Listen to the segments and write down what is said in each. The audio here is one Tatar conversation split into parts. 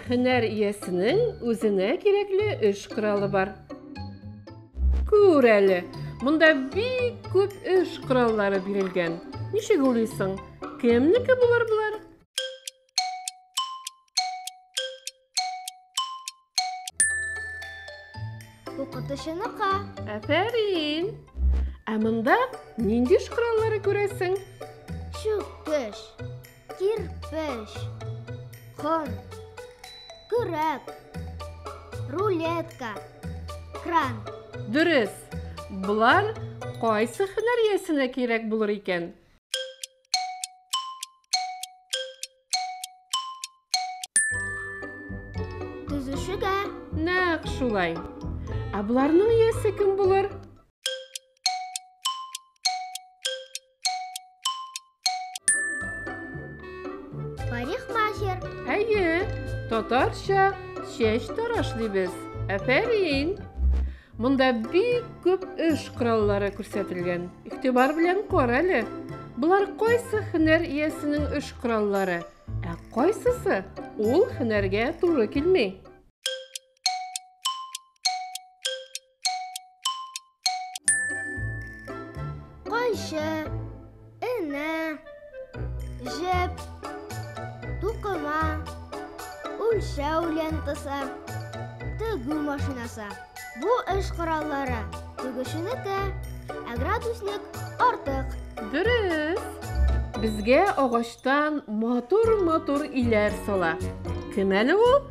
һөнәр иясенең үзенә кирәкле эш коралы бар. Күр әле, монда бик күп эш кораллары бирелгән. Ничек уйлыйсың, кемнеке булыр болар? Укытучыныкы. Афәрин! Ә монда нинди эш кораллары күрәсең? Чүкеч, кирпеч, ком, көрәк, рулетка, кран. Дөрес. Болар кайсы һөнәр иясенә кирәк булыр икән? Төзүчегә. Нәкъ шулай. Ә боларның иясе кем булыр? Парикмахер. Әйе, татарча чәч тараш дибез. Афәрин! Монда бик күп эш кораллары күрсәтелгән. Игътибар белән кара әле. Болар кайсы һөнәр иясенең эш кораллары, ә кайсысы ул һөнәргә туры килми? Кайчы, энә, җеп, тукыма, үлчәү лентасы, тегү машинасы. Бу эш кораллары тегүченеке, ә градусник артык. Дөрес. Безгә агачтан матур-матур өйләр сала. Кем әле ул?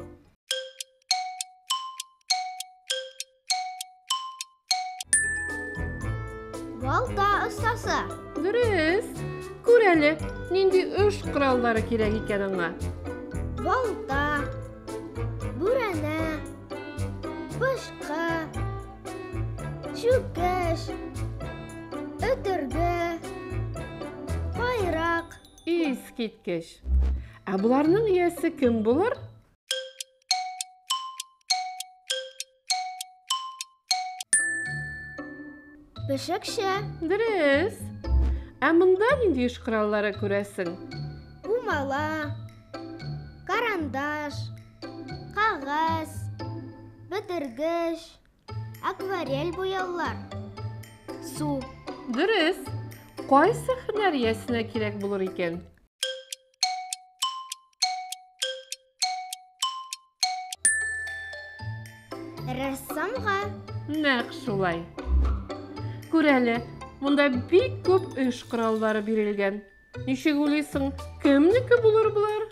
Балта остасы. Дөрес. Күр әле, нинди эш кораллары кирәк икән аңа. Балта, бүрәнә, пычкы, чүкеч, өтерге, кайрак. Искиткеч. Ә боларның иясе кем булыр? Пешекче. Дөрес. Ә монда нинди эш кораллары күрәсең? Пумала, карандаш, кәгазь, бетергеч, акварель буяулар, су. Дөрес. Кайсы һөнәр иясенә кирәк булыр икән? Рәссамга. Нәкъ шулай. Күр әле, монда бик күп эш кораллары бирелгән. Ничек уйлыйсың, кемнеке булыр болар?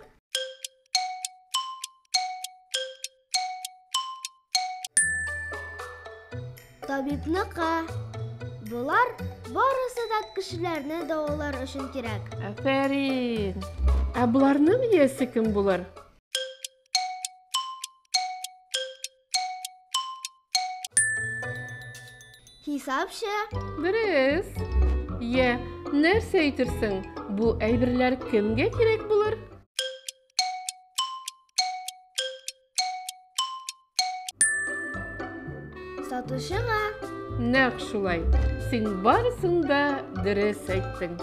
Табибныкы. Болар барысы да кешеләрне дәвалар өчен кирәк. Афәрин! Ә боларның иясе кем булыр? Хисапчы. Дөрес. Йә, нәрсә әйтерсең, бу әйберләр кемгә кирәк булыр? Сатучыга. Нәкъ шулай. Син барысын да дөрес әйттең.